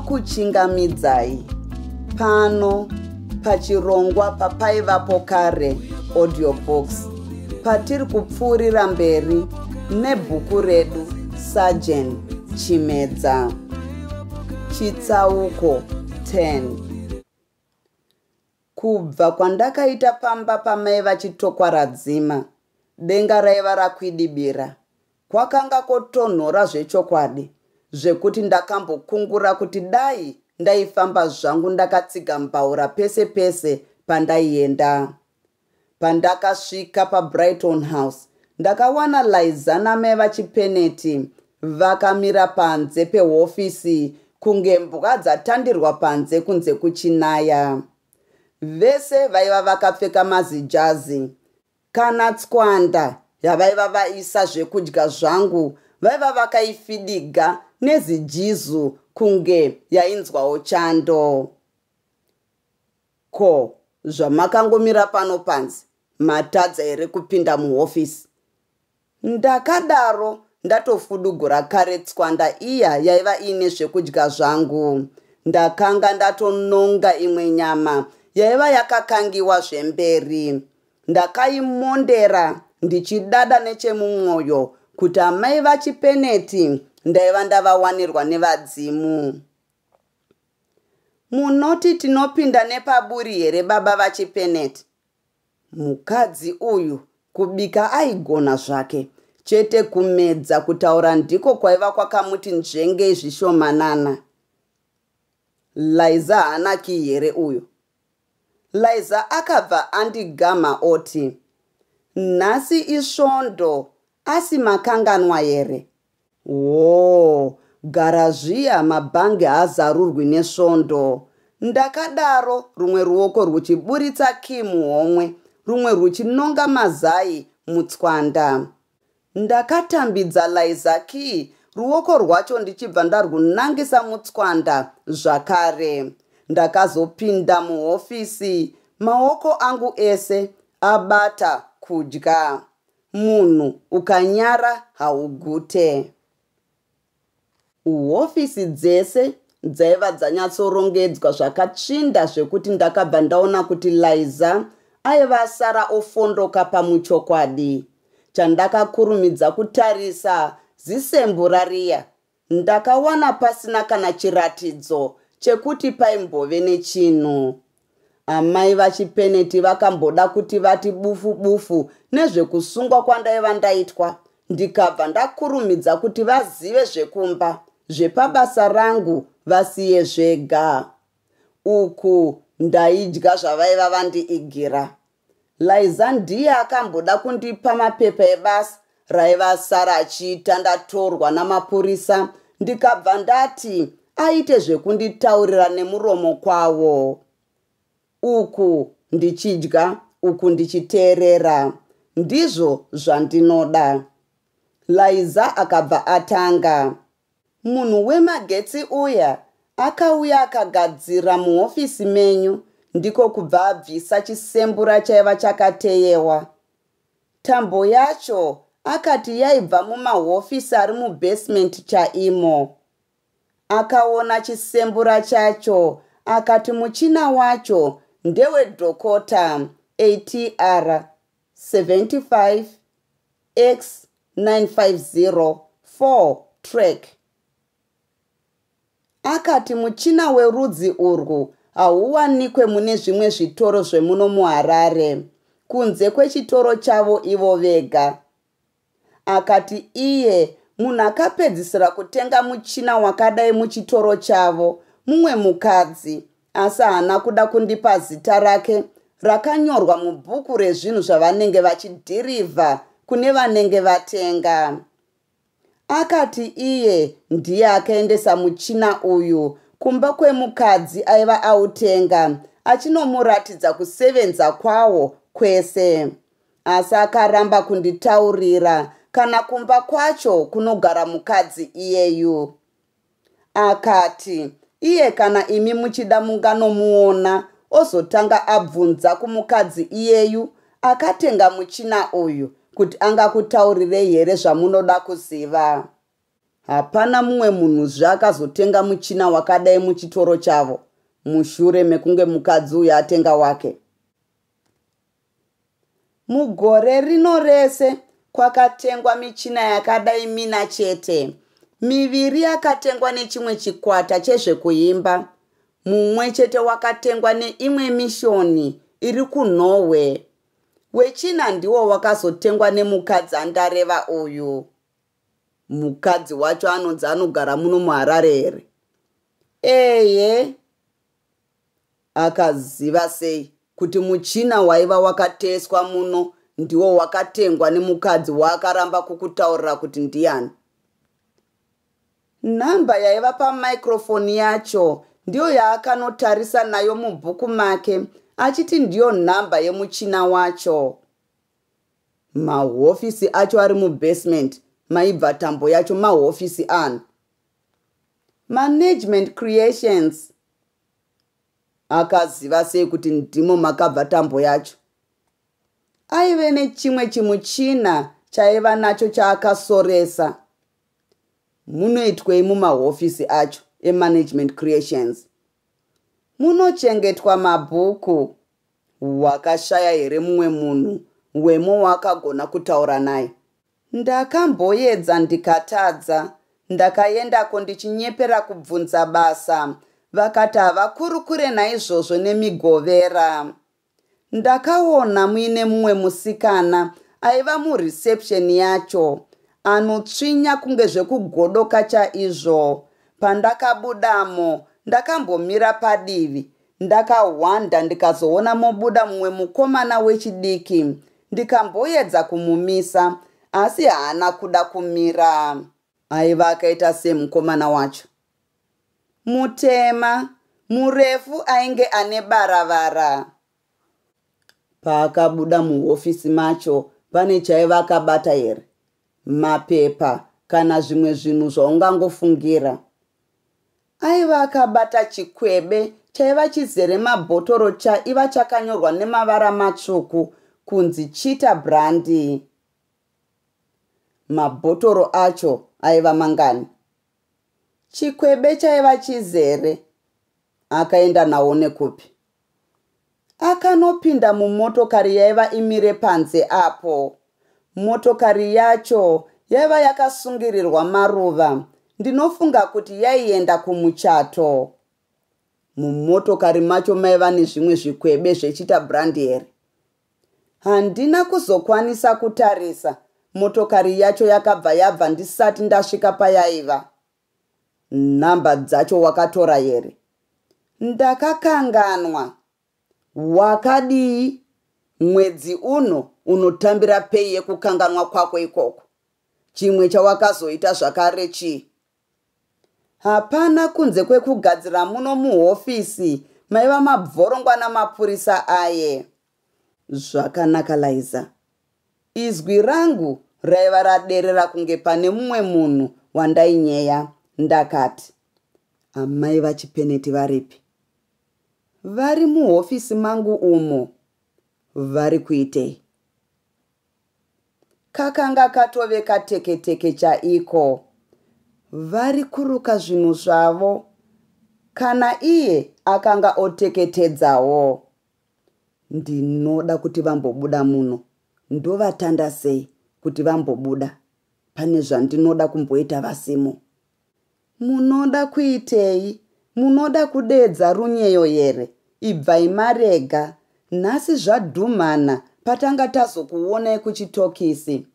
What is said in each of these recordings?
Ndinokuchingamidzai pano pachirongwa papaivapo kare audio box patiri kupfuurira mberi nebhuku redu Sergeant Chimedza chitsauko 10. Kubva kwandakaita pamba pamai vaChitokwa radzima, denga raiva rakwidibira. Kwakanga kwotonhora zvechokwadi, zvekuti ndakambokungura kuti dai ndaifamba zvangu ndakatsiga mbaura pese pese pandaienda. Pandakasvika paBrighton House, ndakawana Laiza namai vaChipeneti vakamira panze pehofisi kunge mbwa dzatandirwa panze kunze kuchinaya. Vese vaiva vakapfeka mazijazi. Kana tswanda yavaiva vaisa zvekudya zvangu vaiva vakaifidiga nezijizu kunge yainzwawo chando. Ko zvamakangomira pano panze matadza here kupinda muhofisi? Ndakadaro ndatofudugura kare tswanda iya yaiva iine zvekudya zvangu. Ndakanga ndatononga imwe nyama yaiva yakakangiwa zvemberi. Ndakaimondera ndichidada nechemumwoyo kuti amai vaChipeneti ndaiva ndavawanirwa nevadzimu. Munoti tinopinda nepaburi here baba vaChipeneti? Mukadzi uyu kubika aigona zvake, chete kumedza kutaura ndiko kwaiva kwakamuti nzvengei zvishomanana. Laiza haana kii here uyo? Laiza akabva andigama oti, Nhasi isvondo asi makanganwa here? Hoo, gara zviya mabhangi haazarurwi nesvondo. Ndakadaro rumwe ruoko rwuchiburitsa key muhomwe, rumwe rwuchinonga mazai mutswanda. Ndakatambidza Laiza key ruoko rwacho ndichibva ndarwunangisa mutswanda zvakare. Ndakazopinda muhofisi maoko angu ese abata kudya. Munhu ukanyara haugute. Hofisi dzese dzaiva dzanyatsorongedzwa zvakatsvinda zvekuti ndakabva ndaona kuti Laiza aiva asara ofondoka pamuchokwadi. Chandakakurumidza kutarisa zisembura riya Ndakawana pasina kana chiratidzo chekuti paimbove nechinhu. Amai vaChipeneti vakamboda kuti vati bufu bufu nezvekusungwa kwandaiva ndaitwa ndikabva ndakurumidza kuti vazive zvekumba, zvepabasa rangu vasiye zvega. Uku ndaidya zvavaiva vandiigira. Laiza ndiye akamboda kundipa mapepa ebasa raiva asara achiita ndatorwa namapurisa ndikabva ndati aite zvekunditaurira nemuromo kwawo. Uku ndichidya uku ndichiteerera. Ndizvo zvandinoda. Laiza akabva atanga. Munhu wemagetsi uya akauya akagadzira muhofisi menyu ndiko kubva abvisa chisembura chaiva chakateyewa. Tambo yacho akati yaibva mumahofisi ari mubasement chaimo. Akaona chisembura chacho akati muchina wacho ndeweDhokota ATR 75 X950 4 track. Akati muchina werudzi urwu hauwanikwe mune zvimwe zvitoro zvemuno muHarare kunze kwechitoro chavo ivo vega. Akati iye munhu akapedzisira kutenga muchina wakadai muchitoro chavo mumwe mukadzi asi haana kuda kundipa zita rake rakanyorwa mubhuku rezvinhu zvavanenge vachidhirivha kune vanenge vatenga. Akati iye ndiye akaendesa muchina uyu kumba kwemukadzi aiva autenga achinomuratidza kusevenza kwawo kwese. Asi akaramba kunditaurira kana kumba kwacho kunogara mukadzi iyeyu. Akati, Iye kana imi muchida munganomuona ozotanga abvunza kumukadzi iyeyu akatenga muchina uyu kuti angakutaurirei here zvamunoda kuziva. Hapana mumwe munhuzve akazotenga muchina wakadai muchitoro chavo mushure mekunge mukadzi uyu atenga wake. Mugore rino rese kwakatengwa michina yakadai mina chete. Miviri yakatengwa nechimwe chikwata chezvekuimba. Mumwe chete wakatengwa neimwe mishoni iri kuNorway. Wechina ndiwo wakazotengwa nemukadzi andareva uyu. Mukadzi wacho anonzi anogara muno muHarare here? Ehe. Akaziva sei kuti muchina waiva wakateswa muno ndiwo wakatengwa nemukadzi waakaramba kukutaurira kuti ndiyani? Nhamba yaiva pamaikrofoni yacho ndiyo yaakanotarisa nayo mubhuku make achiti ndiyo nhamba yemuchina wacho. Mahofisi acho ari mubasement maibva tambo yacho mahofisi ani? Management Creations. Akaziva sei kuti ndimo makabva tambo yacho? Aive nechimwe chimuchina chaiva nacho chaakasoresa. Munoitwei mumahofisi acho eManagement Creations? Munochengetwa mabhuku. Wakashaya here mumwe munhu wemo waakagona kutaura naye? Ndakamboedza ndikatadza. Ndakaendako ndichinyepera kubvunza basa vakati havakurukure naizvozvo nemigovera. Ndakaona muine mumwe musikana aiva mureception yacho anotsvinya kunge zvekugodoka chaizvo. Pandakabudamo ndakambomira padivi ndakahwanda ndikazoona mobuda mumwe mukomana wechidiki ndikamboedza kumumisa asi haana kuda kumira. Aiva akaita sei mukomana wacho? Mutema, murefu ainge ane baravara. Paakabuda muhofisi macho pane chaiva akabata here? Mapepa kana zvimwe zvinhu zvaungangofungira. Aiva akabata chikwebe chaiva chizere mabhotoro chaiva chakanyorwa nemavara matsvuku kunzi Cheetah Brandy. Mabhotoro acho aiva mangani? Chikwebe chaiva chizere. Akaenda nawo nekupi? Akanopinda mumotokari yaiva imire panze apo. Motokari yacho yaiva yakasungirirwa maruva. Ndinofunga kuti yaienda kumuchato. Mumotokari macho maiva nezvimwe zvikwebe zveCheetah Brandy here? Handina kuzokwanisa kutarisa. Motokari yacho yakabva yabva ndisati ndasvika payaiva. Nhamba dzacho wakatora here? Ndakakanganwa. Wakadii? Mwedzi uno unotambira pei yekukanganwa kwako ikoko? Chimwe chawakazoita zvakare chii? Hapana kunze kwekugadzira muno muhofisi maiva mabvorongwa namapurisa aye. Zvakanaka Laiza. Izwi rangu raiva raderera kunge pane mumwe munhu wandainyeya. Ndakati, amai vaChipeneti varipi? Vari muhofisi mangu umo. Vari kuitei? Kakanga katove kateketeke chaiko. Vari kuruka zvinhu zvavo. Kana iye akanga oteketedzawo. Ndinoda kuti vambobuda muno. Ndovatanda sei kuti vambobuda? Pane zvandinoda kumboita vasimo. Munoda kuitei? Munoda kudeedza runyeyo here? Ibvai marega. Nhasi zvadhumhana patanga tazokuonai kuchitokisi.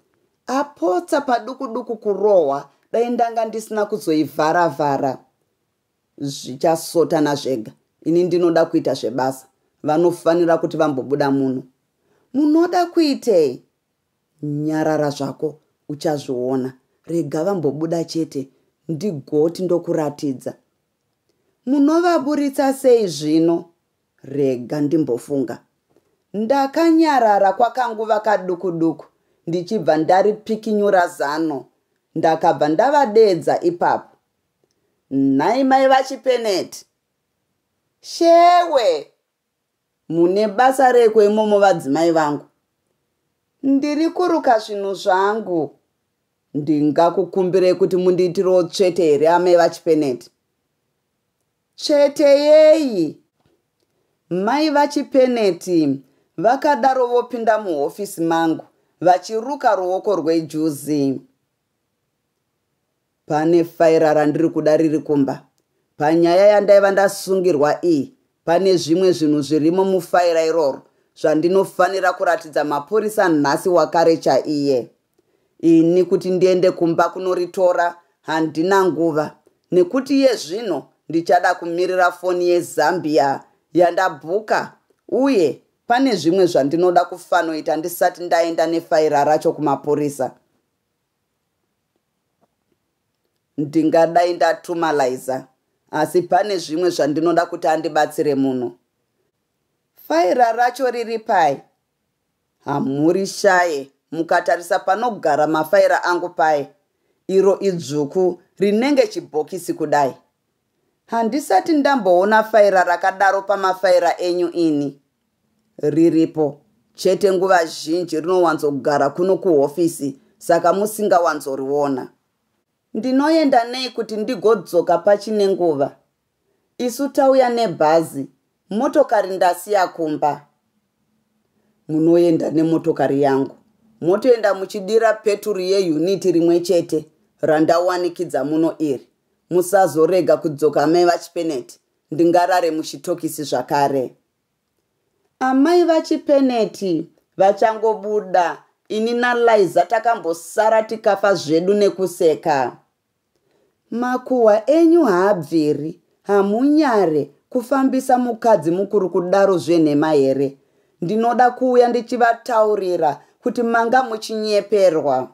Apotsa paduku-duku kurohwa dai ndanga ndisina kuzoivhara-vhara. Zvichasotana zvega. Ini ndinoda kuita zvebasa. Vanofanira kuti vambobuda muno. Munoda kuitei? Nyarara zvako, uchazviona. Rega vambobuda chete, ndigoti ndokuratidza. Munovaburitsa sei zvino? Rega ndimbofunga. Ndakanyarara kwakanguva kaduku-duku ndichibva ndaripikinyura zano. Ndakabva ndavadeedza ipapo. Nhai mai vaChipeneti. Shewe! Mune basa reiko imomo vadzimai vangu? Ndiri kuruka zvinhu zvangu. Ndingakukumbirei kuti mundiitirewo tsvete here amai vaChipeneti? Tsvete yeyi? Mai vaChipeneti vakadaro vopinda muhofisi mangu vachiruka ruoko rwejuzi. Pane faira randiri kuda riri kumba. Panyaya yandaiva ndasungirwa iyi pane zvimwe zvinhu zvirimo mufaira iroro zvandinofanira kuratidza mapurisa nhasi wakare chaiye. Ini kuti ndiende kumba kunoritora handina nguva nekuti iye zvino ndichada kumirira foni yeZambia yandabhuka uye pane zvimwe zvandinoda kufanoita ndisati ndaenda nefaira racho kumapurisa. Ndingadai ndatuma Laiza asi pane zvimwe zvandinoda kuti andibatsire muno. Faira racho riri pai? Hamurishaye mukatarisa panogara mafaira angu paye. Iro idzvuku rinenge chibhokisi kudai. Handisati ndamboona faira rakadaro pamafaira enyu ini. Riripo chete nguva zhinji rinowanzogara kuno kuhofisi saka musingawanzoriona. Ndinoenda nei kuti ndigodzoka pachine nguva? Isu tauya nebhazi, motokari ndasiya kumba. Munoenda nemotokari yangu, motoenda muchidira peturu yeyuniti rimwe chete randawanikidza muno iri. Musazorega kudzoka amai vaChipeneti, ndingarare muchitokisi zvakare. Amai vaChipeneti vachangobuda, ini naLaiza takambosara tikafa zvedu nekuseka. Makuhwa enyu haabviri, hamunyare kufambisa mukadzi mukuru kudaro zvenhema here? Ndinoda kuuya ndichivataurira kuti manga muchinyeperwa.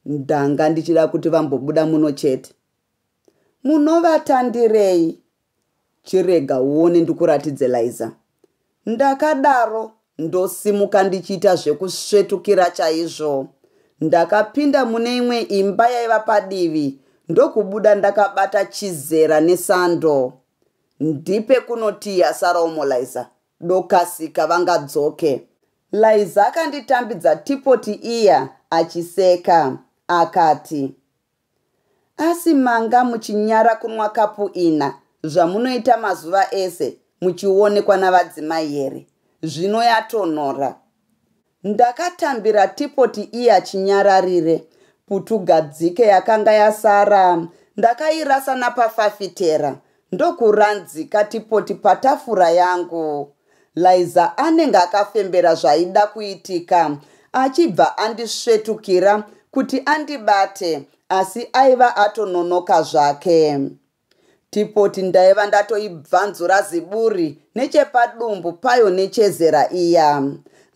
Ndanga ndichida kuti vambobuda muno chete. Munovatandirei? Chirega uone ndikuratidze Laiza. Ndakadaro ndosimuka ndichiita zvekusvetukira chaizvo. Ndakapinda mune imwe imba yaiva padivi ndokubuda ndakabata chizera nesando. Ndipe kuno tii yasara umo Laiza, dokasika vangadzoke. Laiza akanditambidza tipoti iya achiseka akati. Asi manga muchinyara kunwa kapu ina zvamunoita mazuva ese muchionekwa navadzimai here? Zvino yatonhora. Ndakatambira tipoti iya chinyararire. Putugadzike yakanga yasara ndakairasa napafafitera ndokuranzika tipoti patafura yangu. Laiza anenge akafembera zvaida kuitika achibva andisvetukira kuti andibate asi aiva atononoka zvake. Tipoti ndaiva ndatoibvanzura ziburi nechepadumbu payo nechezera iya.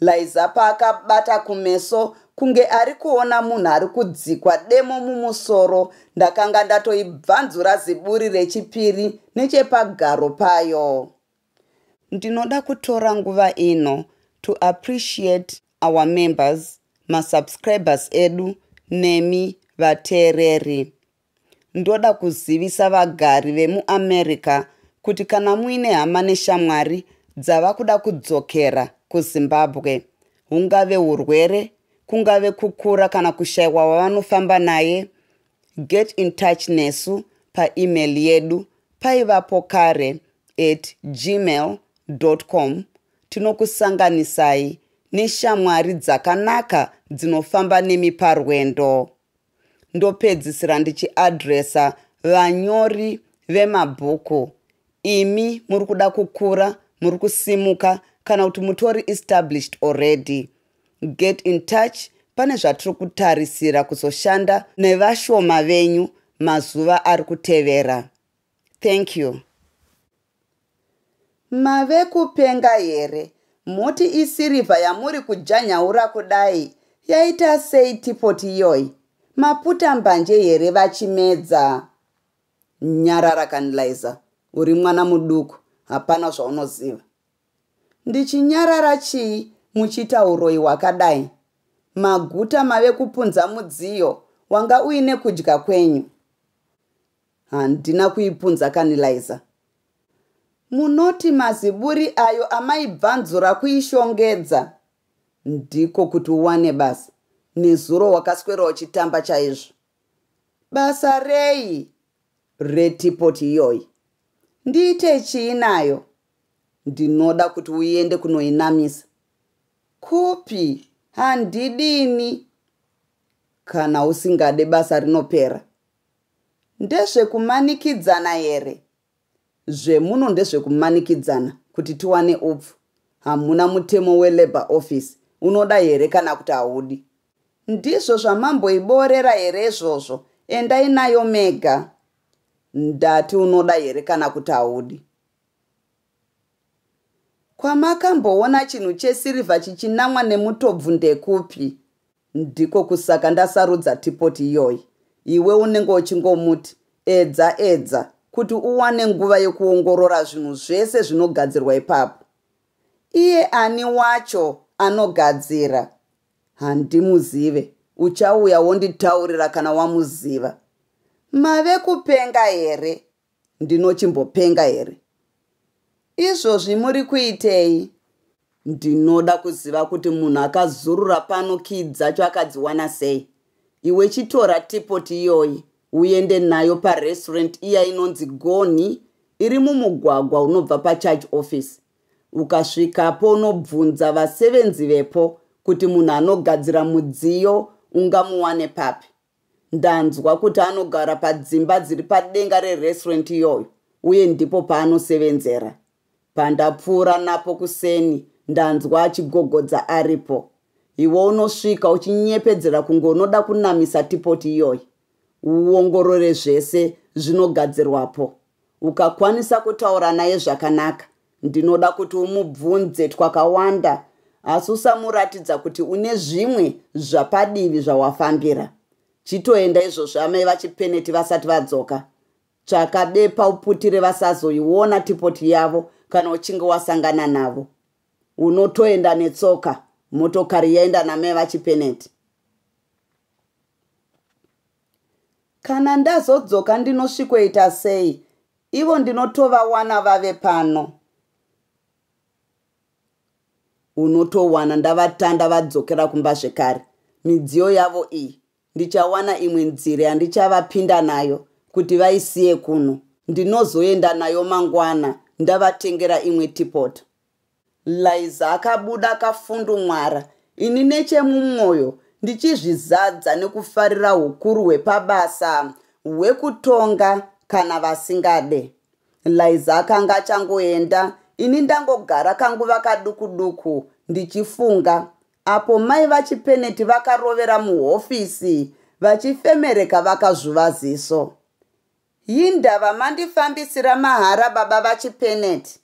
Laiza paakabata kumeso kunge ari kuona munhu ari kudzikwa demo mumusoro ndakanga ndatoibvanzura ziburi rechipiri nechepagaro payo. Ndinoda kutora nguva ino to appreciate our members, masubscribers edu nemi vateereri. Ndoda kuzivisa vagari vemuAmerica kuti kana muine hama neshamwari dzava kuda kudzokera kuZimbabwe, hungave urwere, kungave kukura kana kushaiwa wavanofamba naye, get in touch nesu paemail yedu paivapo kare at gmail com. Tinokusanganisai neshamwari dzakanaka dzinofamba nemi parwendo. Ndopedzisira ndichiadresa vanyori vemabhuku. Imi muri kuda kukura, muri kusimuka kana kuti mutori established already. Get in touch pane zvatiri kutarisira kuzoshanda nevashoma venyu mazuva ari kutevera. Thank you. Mave kupenga here? Moti isirivha yamuri kujanyaura kudai yaita sei tipoti iyoyi? Maputa mbanje here vachimedza? Nyarara kani Laiza, uri mwana muduku, hapana zvaunoziva. Ndichinyarara chii muchiita uroyi hwakadai? Maguta mave kupunza mudziyo wanga uine kudya kwenyu. Handina kuipunza kani Laiza. Munoti maziburi ayo amaibvanzura kuishongedza? Ndiko kuti uwane basa. Nezuro wakaswera uchitamba chaizvo. Basa rei? Retipoti iyoyi. Ndiite chii nayo? Ndinoda kuti uende kunoinamisa. Kupi? Handidini. Kana usingade basa rinopera. Ndezvekumanikidzana here? Zvemuno ndezvekumanikidzana kuti tiwane upfu. Hamuna mutemo welabour office unoda here kana kuti haudi? Ndizvo zvamamboiboorera here izvozvo? Endai nayo mega. Ndati unoda here kana kuti haudi? Kwamakamboona chinhu chesirivha chichinamwa nemutobvu ndekupi? Ndiko kusaka ndasarudza tipoti iyoyi. Iwe unenge uchingomuti edza edza kuti uwane nguva yekuongorora zvinhu zvese zvinogadzirwa ipapo. Iye ani wacho anogadzira? Handimuzive. Uchauya wonditaurira kana wamuziva. Mave kupenga here? Ndinochimbopenga here? Izvozvi muri kuitei? Ndinoda kuziva kuti munhu akazurura pano kii dzacho akadziwana sei. Iwe chitora tipoti iyoyi uende nayo parestaurant iya inonzi Goni iri mumugwagwa unobva pacharge office. Ukasvikapo unobvunza vasevenzi vepo kuti munhu anogadzira mudziyo ungamuwane papi. Ndanzwa kuti anogara padzimba dziri padenga rerestaurant iyoyo uye ndipo paanosevenzera. Pandapfuura napo kuseni ndanzwa achigogodza aripo. Iwe unosvika uchinyepedzera kunge unoda kunamisa tipoti iyoyi. Uongorore zvese zvinogadzirwapo. Ukakwanisa kutaura naye zvakanaka, ndinoda kuti umubvunze twakawanda asi usamuratidza kuti une zvimwe zvapadivi zvawafambira. Chitoenda izvozvo amai vaChipeneti vasati vadzoka. Tsvaka bepa uputire vasazoiona tipoti yavo kana uchinge wasangana navo. Unotoenda netsoka, motokari yaenda namai vaChipeneti. Kana ndazodzoka ndinosvikoita sei? Ivo ndinotovawana vave pano. Unotowana ndavatanda vadzokera kumba zvekare. Midziyo yavo iyi ndichawana imwe nzira yandichavapinda nayo kuti vaisiye kuno. Ndinozoenda nayo mangwana ndavatengera imwe tipot. Laiza akabuda akafundumwara ini nechemumwoyo ndichizvizadza nekufarira hukuru hwepabasa hwekutonga kana vasingade. Laiza akanga achangoenda ini ndangogara kanguva kaduku duku ndichifunga apo mai vaChipeneti vakarovera muhofisi vachifemereka vakazvuva ziso. Yindava mandifambisira mahara baba vaChipeneti?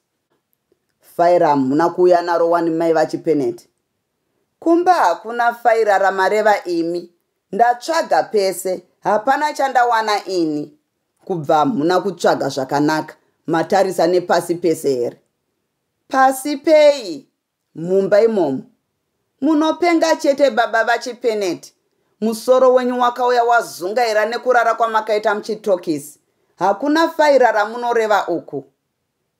Faira hamuna kuuya naro wani mai vaChipeneti. Kumba hakuna faira ramareva imi. Ndatsvaga pese, hapana chandawana ini. Kubva hamuna kutsvaga zvakanaka, matarisa nepasi pese here? Pasi pei? Mumba imomo. Munopenga chete baba vaChipeneti. Musoro wenyu wakauya wazungaira nekurara kwamakaita muchitokisi. Hakuna faira ramunoreva uku.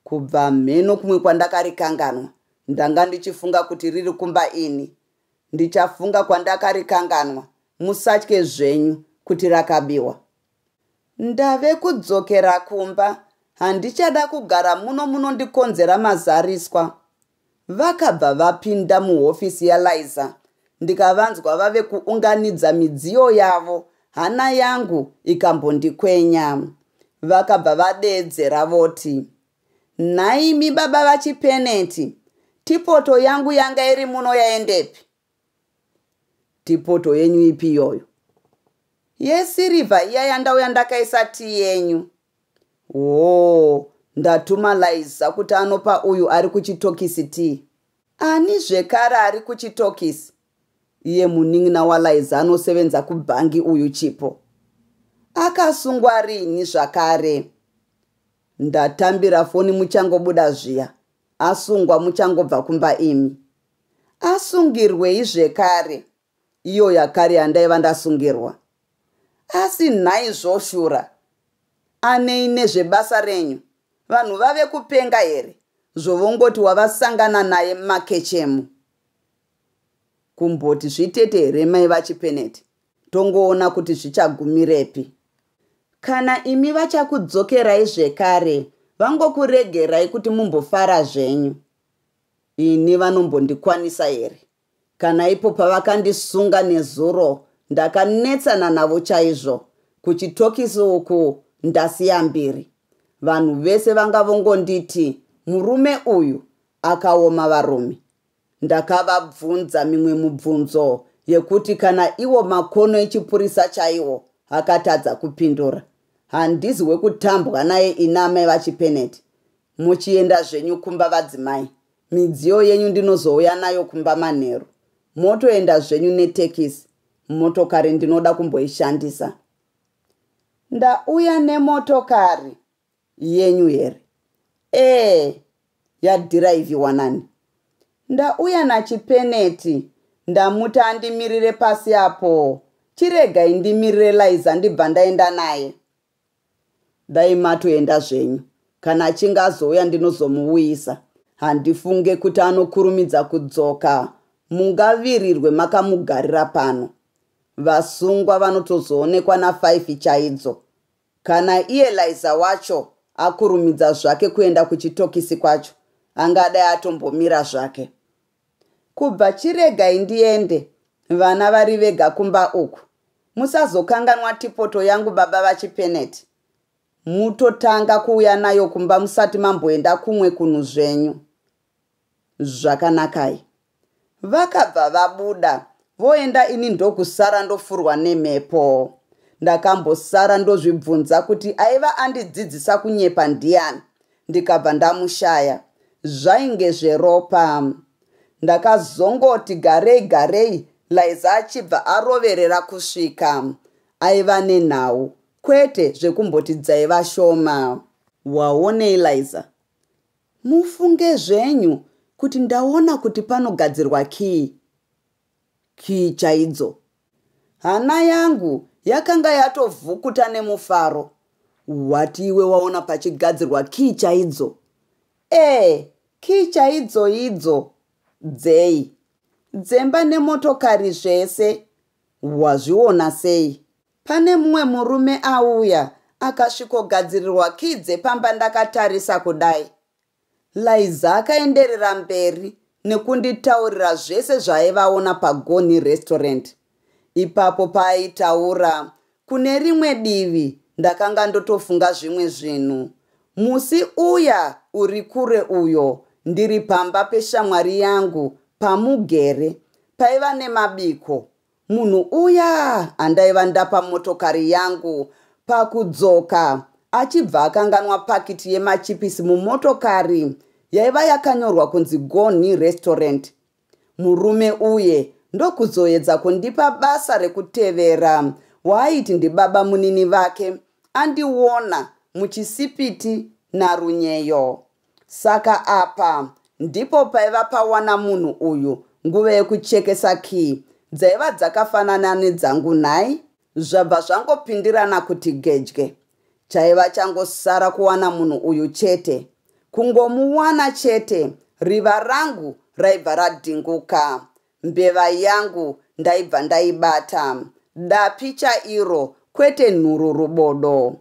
Kubva mheno kumwe kwandakarikanganwa. Ndanga ndichifunga kuti riri kumba ini. Ndichafunga kwandakarikanganwa. Musatye zvenyu kuti rakabiwa. Ndave kudzokera kumba. Handichada kugara muno munondikonzera mazariswa. Vakabva vapinda muhofisi yaLiza ndikavanzwa vave kuunganidza midziyo yavo hana yangu ikambondikwenya. Vakabva vadeedzera voti, Nhaimi baba vaChipeneti, tipoto yangu yanga iri muno yaendepi? Tipoto yenyu ipi iyoyo? Yesirivha iya yandauya ndakaisa tii yenyu. Hoo, ndatuma Laiza kuti anopa uyu ari kuchitokisi tii. Ani zvekare ari kuchitokisi? Iye munin'ina waLaiza anosevenza kubhangi uyu Chipo. Akasungwa rini zvakare? Ndatambira foni muchangobuda zviya. Asungwa muchangobva kumba imi. Asungirwei zvekare? Iyo yakare yandaiva ndasungirwa. Asi nhai zvoshura. Anei nezvebasa renyu? Vanhu vave kupenga here? Zvovongoti wavasangana naye mumakechemu. Kumboti zvitete here mai vaChipeneti? Tongoona kuti zvichagumirepi. Kana imi vachakudzokerai zvekare vangokuregerai kuti mumbofara zvenyu. Ini vanombondikwanisa here? Kana ipo pavakandisunga nezuro ndakanetsana navo chaizvo. Kuchitokisi uku ndasiya mbiri. Vanhu vese vanga vongonditi murume uyu akaoma varume. Ndakavabvunza mimwe mubvunzo yekuti kana iwo makono echipurisa chaiwo akatadza kupindura. Handizi wekutambwa naye ini amai vaChipeneti. Muchienda zvenyu kumba vadzimai. Midziyo yenyu ndinozouya nayo kumba manheru. Motoenda zvenyu netekisi. Motokari ndinoda kumboishandisa. Ndauya nemotokari yenyu here? Ee, yadhiraivhiwa nani? Ndauya naChipeneti ndamuti andimirire pasi apo. Chiregai ndimirire Laiza ndibva ndaenda naye. Dai matoenda zvenyu. Kana achinge azouya ndinozomuuyisa. Handifunge kuti anokurumidza kudzoka. Mungavirirwe makamugarira pano. Vasungwa vanotozoonekwa na5 chaidzo. Kana iye Laiza wacho akurumidza zvake kuenda kuchitokisi kwacho, angadai atombomira zvake. Kubva chiregai ndiende, vana vari vega kumba uku. Musazokanganwa tipoto yangu baba vaChipeneti. Mutotanga kuuya nayo kumba musati mamboenda kumwe kunhu zvenyu. Zvakanakai. Vakabva vabuda voenda ini ndokusara ndofurwa nemhepo. Ndakambosara ndozvibvunza kuti aiva andidzidzisa kunyepa ndiani ndikabva ndamushaya. Zvainge zveropa. Ndakazongoti garei garei Laiza achibva aroverera kusvika. Aiva nenhau kwete zvekumboti dzaiva shoma. Waonei Laiza? Mufunge zvenyu kuti ndaona kuti panogadzirwa kii. Kii chaidzo. Hana yangu yakanga yatovhukuta nemufaro. Wati iwe waona pachigadzirwa kii chaidzo? Ee, kii chaidzo idzo. Dzei? Dzemba nemotokari zvese. Wazviona sei? Pane mumwe murume auya akasvikogadzirirwa kii dzepamba ndakatarisa kudai. Laiza akaenderera mberi nekunditaurira zvese zvaaivaona paGonhi Restaurant. Ipapo paaitaura kune rimwe divi ndakanga ndotofunga zvimwe zvinhu. Musi uya uri kure uyo ndiri pamba peshamwari yangu pamugere paiva nemabiko. Munhu uya andaiva ndapa motokari yangu pakudzoka achibva akanganwa pakiti yemachipisi mumotokari yaiva yakanyorwa kunzi Gonhi Restaurant. Murume uye ndokuzoedza kundipa basa rekutevera waaiti ndibaba munini vake andiona muchisipiti naRunyeyo. Saka apa ndipo paiva pawana munhu uyu nguva yekuchekesa key dzaiva dzakafanana nedzangu nhai? Zvabva zvangopindirana kuti gedye. Chaiva changosara kuwana munhu uyu chete. Kungomuwana chete riva rangu raibva radhinguka. Mbeva yangu ndaibva ndaibata. Dapi chairo kwete nhururu bodo.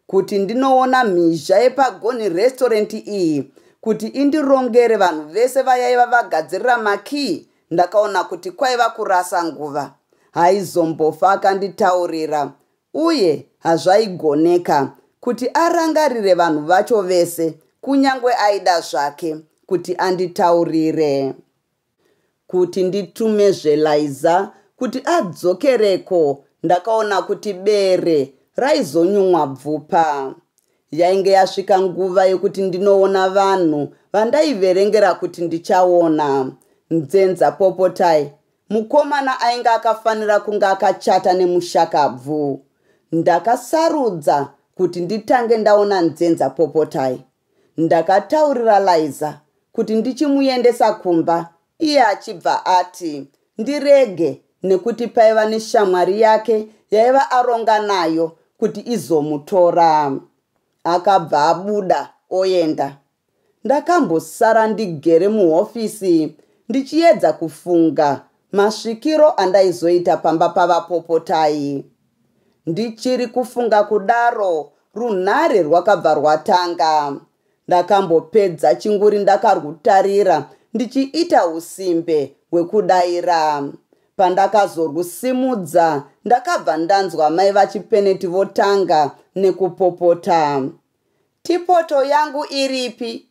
Kuti ndinoona mhizha yepaGoni Restaurant iyi kuti indirongere vanhu vese vayaiva vagadzirira makii ndakaona kuti kwaiva kurasa nguva. Haizombofa akanditaurira uye hazvaigoneka kuti arangarire vanhu vacho vese kunyange aida zvake kuti anditaurire. Kuti nditume zveLaiza kuti adzokereko ndakaona kuti bere raizonyumwa bvupa. Yainge yasvika nguva yekuti ndinoona vanhu vandaiverengera kuti ndichaona. Nzenza Popotai, mukomana ainge akafanira kunge akachata nemushakabvu. Ndakasarudza kuti nditange ndaona Nzenza Popotai. Ndakataurira Laiza kuti ndichimuendesa kumba iye achibva ati ndirege nekuti paiva neshamwari yake yaiva aronga nayo kuti izomutora. Akabva abuda oenda. Ndakambosara ndigere muhofisi ndichiedza kufunga Masvikiro andaizoita pamba pavaPopotai. Ndichiri kufunga kudaro, runhare rwakabva rwatanga. Ndakambopedza chinguri ndakarwutarira ndichiita usimbe hwekudaira. Pandakazorwusimudza ndakabva ndanzwa mai vaChipeneti votanga nekupopota. Tipoto yangu iripi?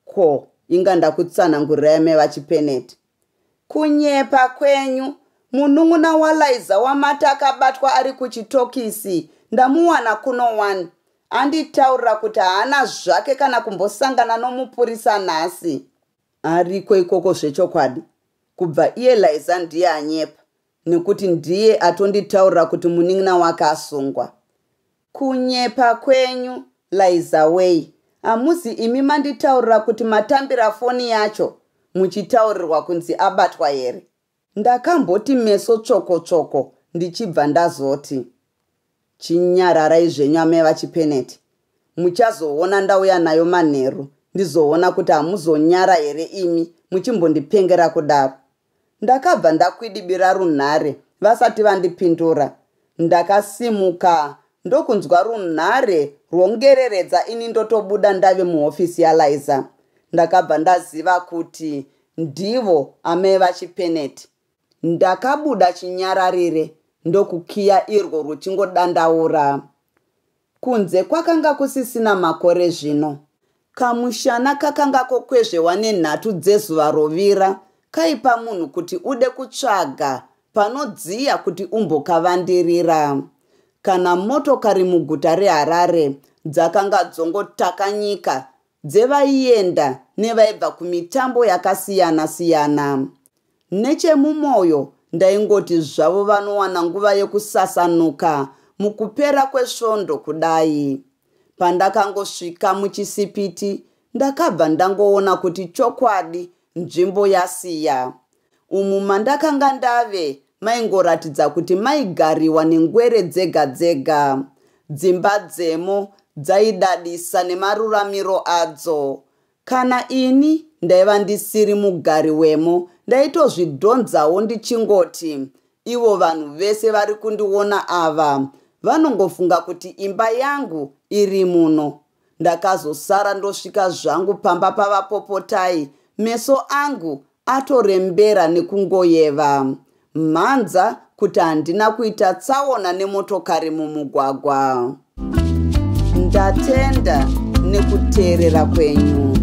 Ko, inga ndakutsanangurirai mai vaChipeneti. Kunyepa kwenyu, munun'una waLaiza wamati akabatwa ari kuchitokisi ndamuwana kuno wani. Anditaurira kuti haana zvake kana kumbosangana nomupurisa nhasi. Ariko ikoko zvechokwadi. Kubva iye Laiza ndiye anyepa nekuti ndiye atonditaurira kuti munin'ina wake asungwa. Kunyepa kwenyu Laiza wei. Hamuzi imi manditaurira kuti matambira foni yacho muchitaurirwa kunzi abatwa here? Ndakamboti meso tsvoko tsvoko ndichibva ndazoti. Chinyararai zvenyu amai vaChipeneti. Muchazoona ndauya nayo manheru ndizoona kuti hamuzonyara here imi muchimbondipengera kudaro. Ndakabva ndakwidibira runhare vasati vandipindura. Ndakasimuka ndokunzwa runhare rwongereredza ini ndotobuda ndave muhofisi yaLaiza. Ndakabva ndaziva kuti ndivo amai vaChipeneti. Ndakabuda chinyararire ndokukiya irwo ruchingodandaura. Kunze kwakanga kusisina makore zvino. Kamushana kakanga kokwezvewa nenhatu dzezuva rovira kaipa munhu kuti ude kutsvaga panodziya kuti umbokavandirira. Kana motokari muguta reHarare dzakanga dzongotakanyika dzevaienda nevaibva kumitambo yakasiyana-siyana. Nechemumoyo ndaingoti zvavo vanowana nguva yekusasanuka mukupera kwesvondo kudai. Pandakangosvika muchisipiti ndakabva ndangoona kuti chokwadi nzvimbo yasiya. Umu mandakanga ndave maingoratidza kuti maigariwa nengwere dzega dzega. Dzimba dzemo dzaidadisa nemaruramiro adzo. Kana ini ndaiva ndisiri mugari wemo ndaitozvidhonzawo ndichingoti ivo vanhu vese vari kundiona ava vanongofunga kuti imba yangu iri muno. Ndakazosara ndosvika zvangu pamba pavaPopotai meso angu atorembera nekungoyeva mhanza kuti handina kuita tsaona nemotokari mumugwagwa. Ndatenda nekuteerera kwenyu.